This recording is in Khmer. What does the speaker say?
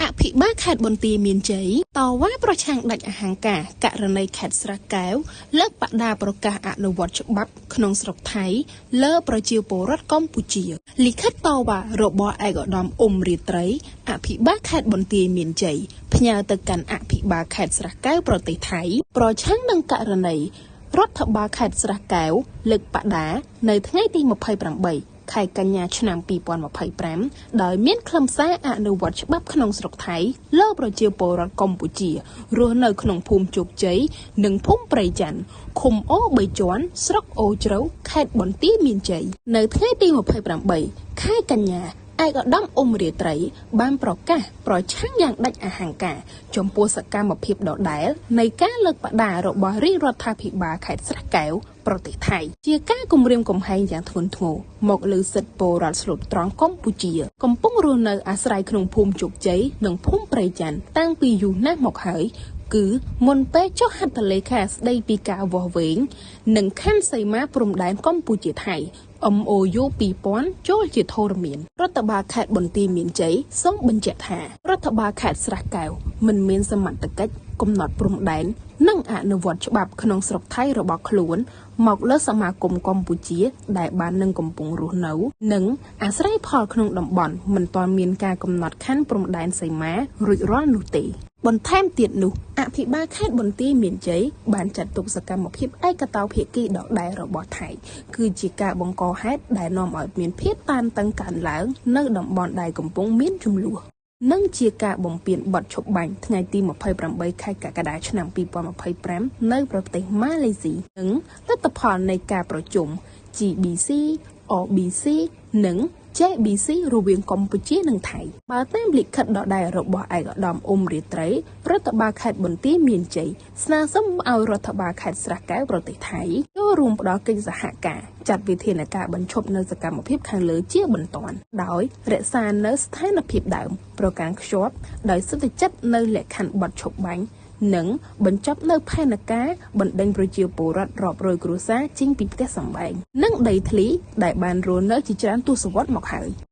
អភិបាលខេត្តបន្ទាយមានជ័យតវ៉ាប្រឆាំងដាច់អហង្ការករណីខេត្តស្រះកែវលើកបដាប្រកាសអនុវត្តច្បាប់ក្នុងស្រុកថៃលើប្រជាពលរដ្ឋកម្ពុជាលិខិតតវ៉ារបស់ឯកឧត្តមអ៊ុំរាត្រីអភិបាលខេត្តបន្ទាយមានជ័យផ្ញើទៅកាន់អភិបាលខេត្តស្រះកែវប្រទេសថៃប្រឆាំងនឹងករណីរដ្ឋបាលខេត្តស្រះកែវលើកបដានៅថ្ងៃទី28ខែកញ្ញាឆ្នាំ2025ដោយមានខ្លឹមសារអនុវត្តច្បាប់ក្នុងស្រុកថៃលើប្រជាពលរដ្ឋកម្ពុជារស់នៅក្នុងភូមិជោគជ័យនិងភូមិព្រៃច័ន្ទឃុំអូបីជាន់ស្រុកអូជ្រៅខេត្តបន្ទាយមានជ័យនៅថ្ងៃទី28ខែកញ្ញាឯកឧត្តមអ៊ុំរាត្រីបានប្រកាសប្រឆាំងយ៉ាងដាច់អហង្ការចំពោះសកម្មភាពដដែលនៃការលើកបដារបស់រាជរដ្ឋាភិបាលខេត្តស្រះកែវប្រទេសថៃជាការគំរាមកំហែងយ៉ាងធ្ងន់ធ្ងរមកលើសិទ្ធិពលរដ្ឋស្លូតត្រង់កម្ពុជាកំពុងរស់នៅអាស្រ័យក្នុងភូមិជោគជ័យនិងភូមិព្រៃច័ន្ទតាំងពីយូរណាស់មកហើយគឺមុនពេលចុះហត្ថលេខាស្ដីពីការវាស់វែងនិងខណ្ឌសីមាព្រំដែនកម្ពុជាថៃ MOU 2000ចូលជាធរមានរដ្ឋបាលខេត្តបន្ទាយមានជ័យសូមបញ្ជាក់ថារដ្ឋបាលខេត្តស្រះកែវមិនមានសមត្ថកិច្ចកំណត់ព្រំដែននិងអនុវត្តច្បាប់ក្នុងស្រុកថៃរបស់ខ្លួនមកលើសមាគមកម្ពុជាដែលបាននឹងកំពុងរស់នៅនិងអាស្រ័យផលក្នុងតំបន់មិនទាន់មានការកំណត់ខណ្ឌព្រំដែនសីមារួចរាល់នោះទេបន្ថែមទៀតនោះអភិបាលខេត្តបន្ទាយមានជ័យបានចាត់ទុកសកម្មភាពឯកតោភាគីដដែលរបស់ថៃគឺជាការបង្កហេតុដែលនាំឲ្យមានភាពតានតឹងកើនឡើងនៅតំបន់ដែលកំពុងមានជម្លោះនិងជាការបំពានបទឈប់បាញ់ថ្ងៃទី28ខែកក្កដាឆ្នាំ2025នៅប្រទេសម៉ាឡេស៊ីនិងលទ្ធផលនៃការប្រជុំ GBC RBC និង JBC រវាងកម្ពុជានិងថៃបើតាមលិខិតដដែលរបស់ឯកឧត្តមអ៊ុំរាត្រីរដ្ឋបាលខេត្តបន្ទាយមានជ័យស្នើសុំឲ្យរដ្ឋបាលខេត្តស្រះកែវប្រទេសថៃចូលរួមផ្ដល់កិច្ចសហការចាត់វិធានការបញ្ឈប់នៅសកម្មភាពខាងលើជាបន្ទាន់ដោយរក្សានៅស្ថានភាពដើមប្រការខ្ជាប់ដោយសិទ្ធិចិត្តនៅលក្ខខណ្ឌបទឈប់បាញ់និងបញ្ចប់នៅផែនការបណ្ដេញប្រជាពលរដ្ឋរាប់រយគ្រួសារចេញពីផ្ទះសម្បែងនិងដីធ្លីដែលបានរស់នៅជាច្រើនទសវត្សរ៍មកហើយ។